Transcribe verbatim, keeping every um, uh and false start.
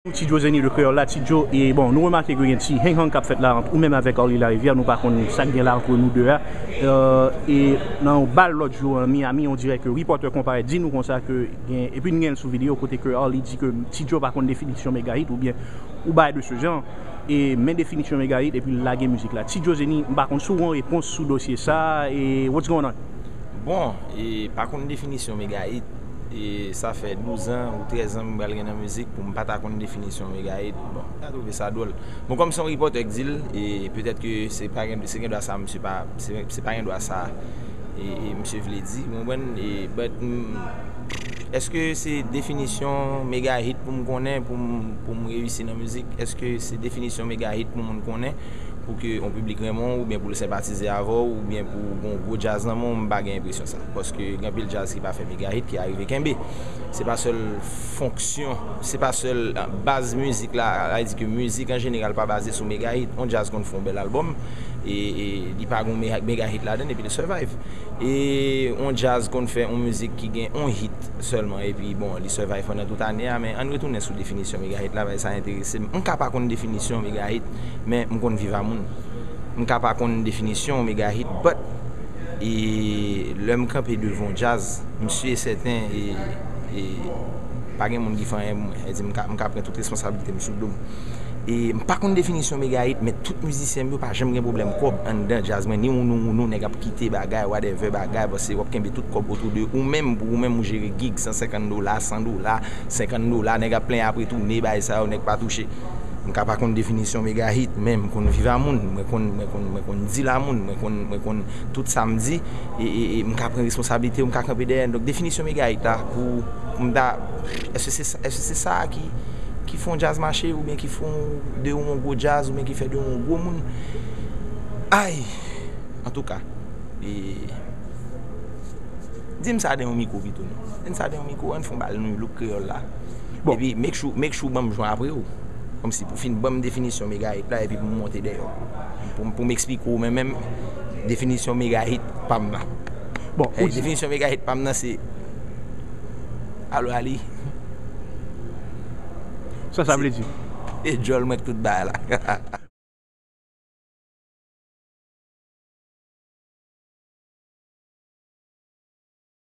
Ti Joe Zeni de Kreyòl la, Ti Joe, e bon, nou remake ke gen ti hang-hang k ap fèt la ant ou menm avèk Arly Larivière, nou pa konn sa k gen la ant nou de a. Euh, e nan yon bal lòt jou an Miami, on dirè ke ripòtè konparèt di nou konsa ke gen, epi n gen l sou videyo kote ke Arly di ke Ti Joe pa konn definisyon mega hit oubyen ou bagay de se jan, e men definisyon mega hit epi l lage mizik la. Ti Joe Zeni, m pa konn si w gen yon repons sou dosye sa, e what's going on? Bon, e pa konn definisyon mega hit, e sa fè douz an ou trèz an m pral gen nan mizik pou m pa ta konn definisyon mega hit. Bon, m ta twouve sa dwòl. Bon, kòm se yon ripòtè k di l, e petèt ke se pa gen, se gen dwa sa misye pa, se, se pa gen dwa sa e, e misye vle di, ou konprann? E, but, m, èske se definisyon mega hit pou m konnen, pou m, pou m reyisi nan mizik? Èske se definisyon mega hit pou moun konnen? Pou ke yon piblik renmen w, oubyen pou l senpatize avè w, oubyen pou w gen yon gwo djaz nan men w, m pa gen enpresyon sa. Paske gen anpil djaz ki pa fè mega hit, ki arive kenbe. Se pa sèl fonksyon, se pa sèl, ah, baz mizik la, sa vle di ke mizik an jeneral pa baze sou mega hit. Yon djaz konn fè yon bèl albòm, e, e li pa gen yon mega, mega hit ladan l, epi l survive. E yon djaz konn fè yon mizik ki gen yon hit sèlman, epi bon, li survive pandan tout ane a, men ann retounen sou definisyon mega hit la, bagay sa enterese m. M ka pa konn definisyon mega hit, men m konn viv a moun. M ka pa konn definisyon mega hit, but, e lè m kanpe devan yon djaz, m si e sèten, e, e pa gen moun ki fè anyen pou mwen. Sa vle di, m ka, m ka pran tout responsablite m sou do m. E m pa konn definisyon mega hit, men tout mizisyen m yo pa janm gen pwoblèm kòb anndan djaz mwen, ni ou nou ou nou, nèg ap kite bagay, whatever bagay, paske w ap kenbe tout kòb otou de ou menm, pou ou menm ou jere gig, san senkant dola, san dola, senkant dola, nèg ap plenyen apre toune, bagay sa yo, nèg pa touche. M ka pa konn definisyon mega hit, men m konn viv a moun, mwen konn, mwen konn, mwen konn deal a moun, mwen konn, mwen konn tout sa m di, e, e, e m ka pran responsablite yo, m ka kanpe dèyè l. Donk definisyon mega hit la, pou, pou m ta, èske se sa, èske se sa ki, ki fè yon djaz mache, oubyen ki fè yon, de ou yon gwo djaz, oubyen ki fè de ou yon gwo moun? Ay! Antouka, e, di m sa de yon mikwo pito non. Di m sa de yon mikwo, ann fè yon bal nou look kreyòl la. Bon. Epi make sure, make sure ban m jwenn apre w. Kòmsi pou fin ban m definisyon mega hit la, epi pou m monte dèyè w. Pou, pou m eksplike w, men menm definisyon mega hit pa m nan. Bon, ou di, definisyon mega hit pa m nan se, alo, Ali. Sa sa vle di? E djòl mwen k tout bagay la.